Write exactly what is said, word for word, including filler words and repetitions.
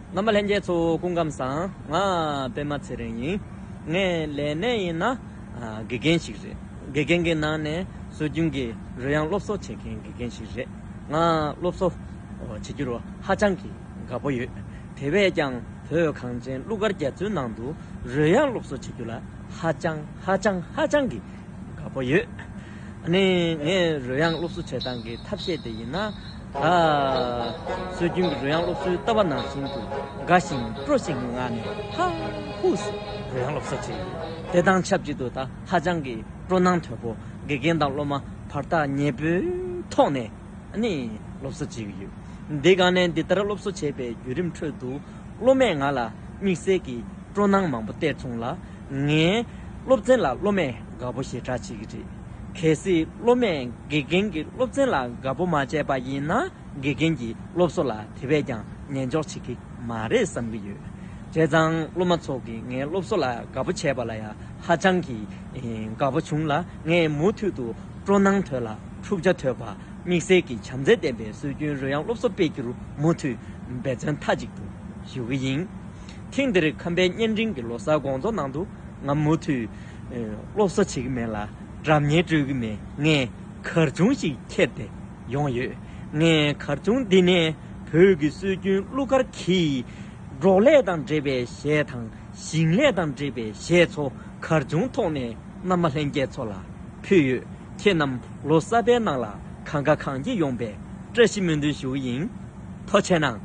རྣམ་པ་ལྷན་རྒྱས་ཚོ་སྐུ་ཁམས་བཟང་། ང་པད་མ་ཚེ་རིང་ཡིན། ངས་ལས་གནས་ཡིན་ན་ཨ་དགེ་རྒན་ཞིག་རེད། དགེ་རྒན་གྱི་ནང་ནས་སྲོལ་རྒྱུན་གྱི་རོལ་དབྱངས་སློབ་གསོ་བྱེད་མཁན་དགེ་རྒན་ཞིག་རེད། ང་སློབ་གསོ་བྱེད་རྒྱུར་ཧ་ཅང་གི་དགའ་པོ་ཡོད། དེ་བས་ཀྱང་བོད་གངས་ཅན་གླུ་གར་རྒྱ་མཚོའི་ནང་དུ་རོལ་དབྱངས་སློབ་གསོ་བྱེད་རྒྱུ་ལ་ཧ་ཅང་ཧ་ཅང་ཧ་ཅང་གི་དགའ་པོ་ཡོད། ཨ་ནི་ངས་རོལ་དབྱངས་སློབ་གསོ་བྱེད་སྟངས་ཀྱི་ཐབས་ཤེས་དེ་ཡིན་ན། ད་སྲོལ་རྒྱུན་གྱི་རོལ་དབྱངས་སློབ་གསོའི་ལྟ་བ་ནང་བཞིན་དུ་དགའ་ཞིང་སྤྲོ་ཞིང་ངང་ནས་ཧ་ཧུས་རོལ་དབྱངས་སློབ་གསོ་བྱས་ཡོད། དེ་དང་ཆབས་ཅིག་ཏུ་ད་ཧ་ཅང་གི་སྤྲོ་སྣང་དོད་པོ། དགེ་རྒན་དང་སློབ་མ་བར་ཐག་ཉེ་པོའི་ཐོག་ནས་ཨ་ནི་སློབ་གསོ་བྱེད་ཀྱི་ཡོད། འདི་ག་ནས་འདི་ལྟར་སློབ་གསོ་བྱེད་པའི་བརྒྱུད་རིམ་ཁྲོད་དུ། སློབ་མས་ང་ལ་དམིགས་བསལ་གྱི་སྤྲོ་སྣང་མང་པོ་སྟེར་བྱུང་ལ། ངས་སློབ་ཚན་ལ་སློབ་མས་དགའ་པོ་ཞེ་དྲག་བྱེད་ཀྱི་རེད། གལ་སྲིད་སློབ་མས་དགེ་རྒན་གྱི་སློབ་ཚན་ལ་དགའ་པོ་མ་བྱས་པ་ཡིན་ན། དགེ་རྒན་གྱི་སློབ་གསོ་ལ་དེ་བས་ཀྱང་ཉན་འཇོག་བྱེད་ཀྱི་མ་རེད་བསམ་གྱི་ཡོད། བྱས་ཙང་སློབ་མ་ཚོ་གིས་ངའི་སློབ་གསོ་ལ་དགའ་པོ་བྱས་པ་ལ་ཡང་ཧ་ཅང་གི་ཨེ་དགའ་པོ་བྱུང་ལ། ངས་མུ་མཐུད་དུ་སྤྲོ་སྣང་དོད་ལ་འཁྲུག་ཆ་དོད་པ། དམིགས་བསལ་གྱི་བྱམས་བརྩེ་ལྡན་པའི་སྲོལ་རྒྱུན་རོལ་དབྱངས་སློབ་གསོ་སྤེལ་རྒྱུར་མུ་མཐུད་འབད་བརྩོན་མཐའ་གཅིག་ཏུ་ཞུ་གི་ཡིན། ཐེངས་འདིར་ཁམས་པའི་བརྙན་འཕྲིན་གྱི་ལོ་གསར་དགོང་ཚོགས་ནང་དུ་ང་མུ་མཐུད་ཨེ་སློབ་གསོ་བྱེད་ཀྱི་མེད་ལ། སྒྲ་སྙན་སྤྲོད་ཀྱི་མེད། ངས་གར་ཆུང་ཞིག་ཁྱེར་ཏེ་ཡོང་ཡོད། ངས་གར་ཆུང་འདི་ནས་བོད་ཀྱི་སྲོལ་རྒྱུན་གླུ་གར་གྱི་འབྲོག་ལས་དང་འབྲེལ་བའི་གཞས་དང་། ཞིང་ལས་དང་འབྲེལ་བའི་གཞས་ཚོ་གར་ཆུང་ཐོག་ནས་རྣམ་པ་ལྷན་རྒྱས་ཚོ་ལ་ཕུལ་ཡོད། ཁྱེད་རྣམས་ལོ་གསར་པའི་ནང་ལ་གང་དགའ་གང་སྐྱིད་ཡོང་བའི་བཀྲ་ཤིས་སྨོན་འདུན་ཞུ་གི་ཡིན། ཐུགས་རྗེ་གནང་།